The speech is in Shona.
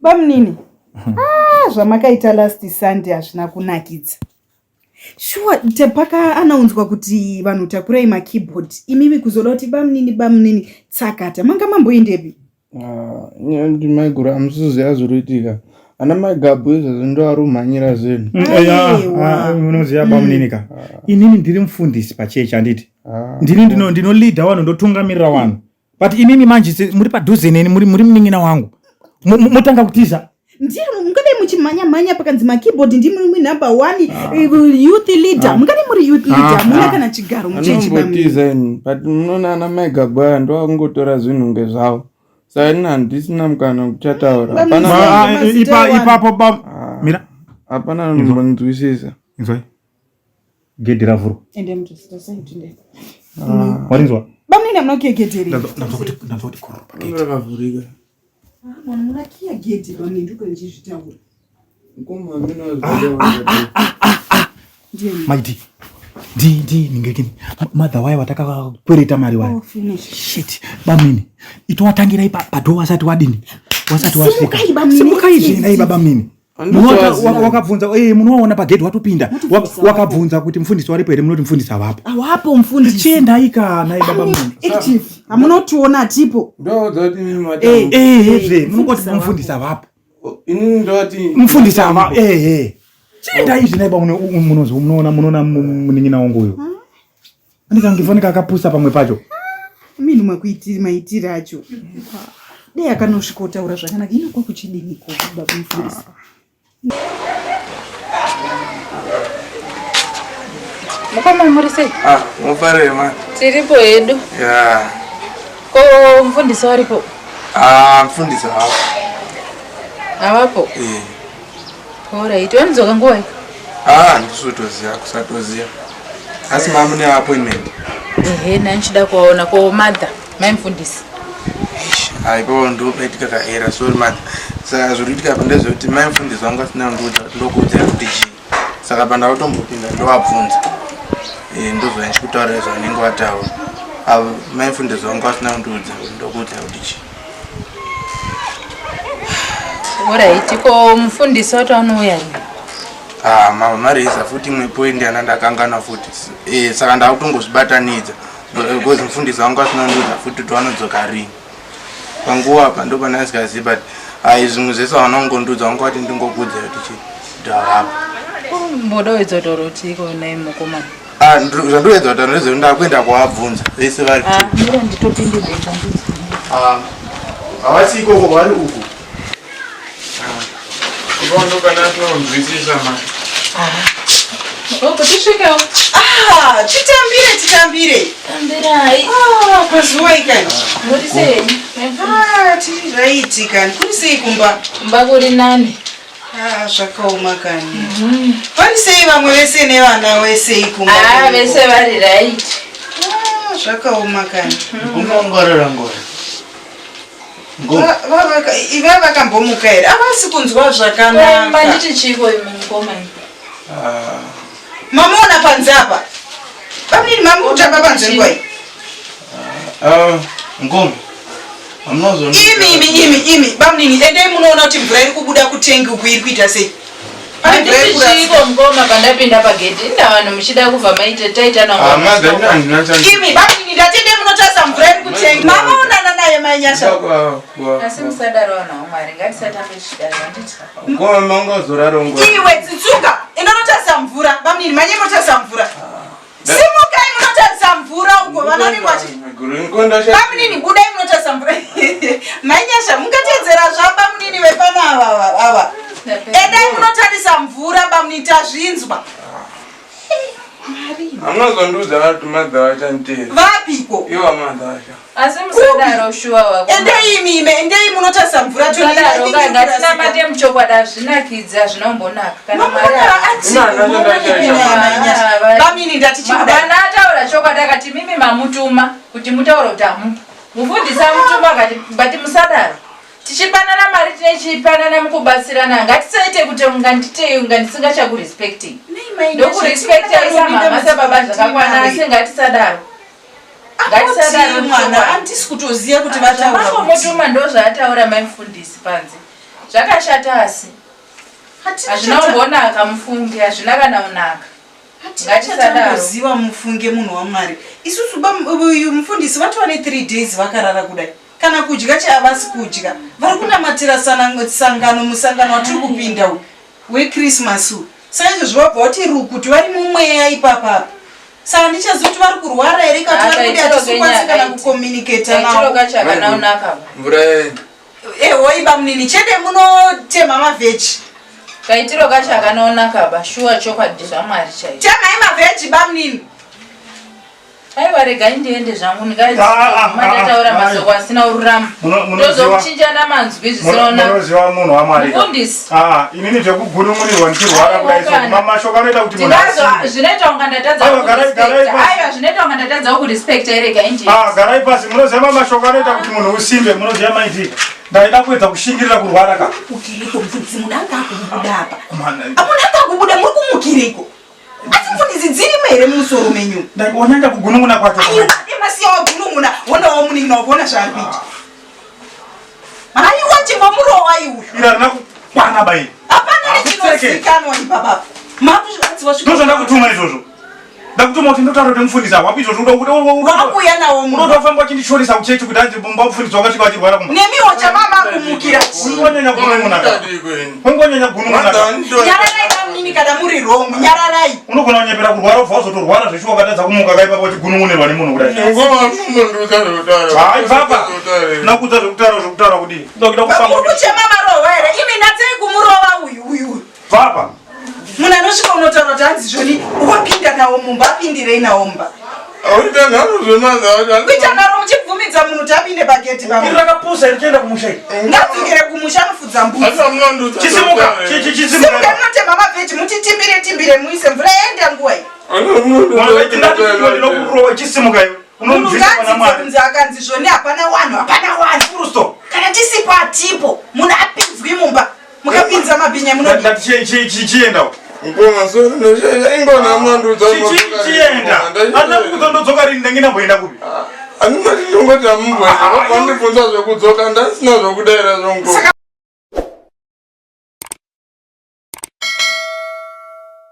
Bamunini, ah, zvamakaita last Sunday hazvina kunakidza. Shuwa paka anaunzwa kuti vanhu takurai makeyboard imimi kuzoda kuti bamunini bamunini tsakata manga mamboendepi? Ah, ndi maiguru hamusiziva zviri kuitika ana maigabhu izvozvo ndo ari kumhanyira zvinhu mm, eh, ah, ah, unoziva bamunini ka inini ndiri mufundisi pachechi handiti ndini ndinoleada vanhu ndotungamirira vanhu but imimi manje muri padhuze neni muri munin'ina wangu motanga kutiza ndiye mungadai muchimhanya mhanya pakanzi makeyboard ndimi number one ah. Eh, youth leader ah. mungadai muri youth leader ah. muna kana chigaro muchechiambotiza ini but munoona ana mai gabaya ndovakungotora zvinhu ngezvavo saka ini handisina mukana wekuchataura ipapo mira hapana anombonzwisisa inzwai gedhi ravhurwa warinzwa bamunini hamuna kugegedheri ndanzwa kuti kororo pagedhi rakavhurika ah, munhu munakiya gedhi bamunini ndiko ndichizvitaura maiti ndi ndi ningekini mother waya watakakwereta mari waya oh, shit bamunini itowatangirai padho wasati wadini wasati wasvika simukai zvenai babamunini wakabvunza eh, munowaona pagedhi watopinda wakabvunza kuti mufundisi waripo here munoti mufundisi havapo awapo mufundisi chiendai kana baba munhu active hamunotiona tipo eh, eh, eh, munongoti mufundisi havapo mufundisi hava ehe chiendai zvinai ba munoona munoona munin'ina wangu uyo andikangifanika akapusa pamwe pacho mini maitiro acho dei akanosvikotaura zvakanaka ino kwakuchidiniko baba mufundisi mukoma muri sei ah mufare ma tiripo hedu ya ko mufundisi waripo ah mufundisi hapo havapo eh Alright, wanidzoka nguva iko? Ah, ndisutoziva kusatoziva. Asi mama mune appointment. Ehe, ndandichida kuvaona ko mother, mai mufundisi. Hayi po ndopaitika ka error, sorry mother. Saka zviri kuitika apa ndezvekuti mai mufundisi vangu vasina kundiudza kuti ndokuudzai kuti chii. Saka pandatombopinda ndovabvunza. Eh, ndozva ndichikutaurira zvavanenge vataura. Avo mai mufundisi vangu vasina kundiudza kuti ndokuudzai kuti chii. Alright, ko mufundisi wacho anouya rini? Ah, mama mareza futi imwe point yana ndakanganwa futi. Eh, saka ndakutongozvibatanidza. Because mufundisi wangu asina kundiudza futi kuti vanodzoka rini. Panguva apa ndopane asikazivi but ai zvimwe zvese havana kungondiudza vanga vati ndingokuudza kuti chii kuti havapo. Mboda uedza kutaura kuti iko naye mukomana. Ah, zvandoedza kutaura ndezvekuti ndakuenda kuwabvunza vese vari ah, mira nditopinde beca ah, havasi ikoko vari uku ikondo kana tinonzwisisa ma Opo tisvikewo. Ah, titambire titambire. Tambirai. Ah, pazuva ikani. Muri sei? Ah, tiri right kani. Kuri sei kumba? Kumba kuri nani? Ah, zvakaoma kani. Mm. Vari sei vamwe vese nevana wese ikumba? Ah, vese vari right. Ah, zvakaoma kani. Unongorora ngora. Iva vakambomuka here? Avasi kunzwa zvakanaka. Manditi chiko imi mukoma. Ah. Mamuona panze apa? Bamnini mamutamba panze ngwai? Ah, ngoma. Imi imi imi imi bamnini endei munoona kuti mvura iri kubuda kutengi uku iri kuita sei? Pane mvura iri kurasika. Chiko mukoma pandapinda pagedhi inda vanhu muchida kubva maita taita na Ah, mother, ini handina chance. Imi bamnini ndati endei munotarisa mvura iri kutengi. Mamaonana naye mai Nyasha. Asi musadaro vanhu vaMwari ngatisatambe tichidaro handiti. Ngoma mangazoraro ngoma. Iwe tsitsuka enda unotarisa mvura bamnini manye munotarisa mvura. Simukai munotarisa mvura uko vana vanenge vachi bamunini budai munotarisa mvura mainyasha mungatedzera zvabamunini vepano ava ava endai munotarisa mvura bamunini tazvinzwa Amunozondiudza vati madha vachanditeera. Vapiko? Ivo madha vacha. Asi musadaro shuwa wako. Endei imi ime, endei munotarisa mvura to Musadaro ka ngatinamate muchokwadi hazvinakidzi hazvinombonaka kana Mwari Bamini ndati chibuda. Vana ataura chokwadi akati mimi mamutuma kuti mutaure kuti amupa. Mufundisi amutuma akati but musadaro. Tichipanana mari tinechipanana mukubatsirana ngatisaite kuti unganditei unga ndisingachakurespecting. Ndokurespecta isa mama sababa zvakakwana asi ngatisadaro. Ngatisadaro mwana handisi kutoziva kuti vataura kuti Mutuma ndozvaataura mai mufundisi panze. Zvakashata asi. Hazvina kumbonaka mufunge, hazvina kana kunaka. Ngatisadaro. Ziva mufunge munhu waMwari. Isusu uyu mufundisi vatova ne 3 days vakarara kudai. Kana kudya chaavasi kudya. Vari kunamatira sangano musangano watiri kupinda uyu weChristmas uyu. Saka izvozvo vabva vati rukutu vari mumweya ipapapa. Saka ndichaziva kuti vari kurwara here kana kuti vari kudii hatisi kukwanisa kana kucommunicata navo. Mvura yaenda. Ehoi bamunini chete munotema mavheji. Kaitiro kacho akanonaka ba shuwa chokwadi zvaMwari chaizvo. Temai mavheji bamunini. Aiwa regai ndiende zvangu ndikazomandataura ah, ah, ah, masoko asina ururama ndozokuchinjana manzwi zvisinaunoziva munhu wamwari mufundisi inini zvekugunun'unirwa ndichirwara kudai so mashoko anoita kuti munhu zvinoita kunga ndatadza aiwa zvinoita kunga ndatadza kurespecta regai ndiende garai pasi munoziva mashoko anoita kuti munhu usimbe munoziva maiti ndaida kuedza kushingirira kurwara ka ukireiko mufundisi munhu anga akubuda apa munhu anga akubuda muri kumukireiko Asi mfundisi dzirimo here mumusoro menyu? Wanyanya kugunun'una kwacho. Aiwa, masiya wagunun'una, wona wamunin'ina wako ona zvaari kuita. Aiwa chimbomurowa iuyu. Iri harina kukwana bai. Hapana nechinozikanwa ipapapa. Makuzvibatsiwa svika. Ndozvandakutuma izvozvo. Ndakutuma kuti ndotaura kuti mufundisi hawapi izvozvo wakuuya nawo munhu. Unoda kufamba uchindishoresa kuchechi kuti hanzi mumba mufundisi wakasvika vachirwara kumba. Nemiwo chamama kumukira chii? Ungonyanya kunun'una. Ungonyanya kunun'una. Nyararai bamnini kana muri wrong, nyararai. Unogona kunyepera kurwara ubva wazotorwara zveshuwa ukatadza kumuka kaipa uchigunun'unirwa nemunhu kudai. Hayi baba. Nakudza zvekutaura zvekutaura kudii? Ndokuda kufamba. Muri kuchema marohwa here? Imi natsei kumurova uyu uyu. Baba. Munhu anosvika unotaura kuti hanzi zvoni wapinda nawo mumba apindirei nawo mumba. Kuita nharo zvemanza. Kuita nharo muchibvumidza munhu kuti apinde pagedhi pamwe. Iri rakapusa iri chienda kumusha iri. Ngadzokere kumusha anofudza mbudzi. Chisimuka. Chisimuka. Simuka munotema mavheji mutitimbire timbire muise mvura yaenda nguwa iyi. Ndinokurova chisimuka iwe. Munhu ngaadzidze kunzi akanzi zvoni hapana wanhu hapana wanhu. Kana tisipo hatipo munhu apinzwi mumba. Mukapinza mabhinya munodi. Ndati chienda. Ngoma so ingona mwandu za. Chienda. Ana kuzondodzoka rini ndenge ndamboenda kupi? Andinoti ndongoti amumboenda. Vandibvunza zvekudzoka ndasina zvekudaira zvongo.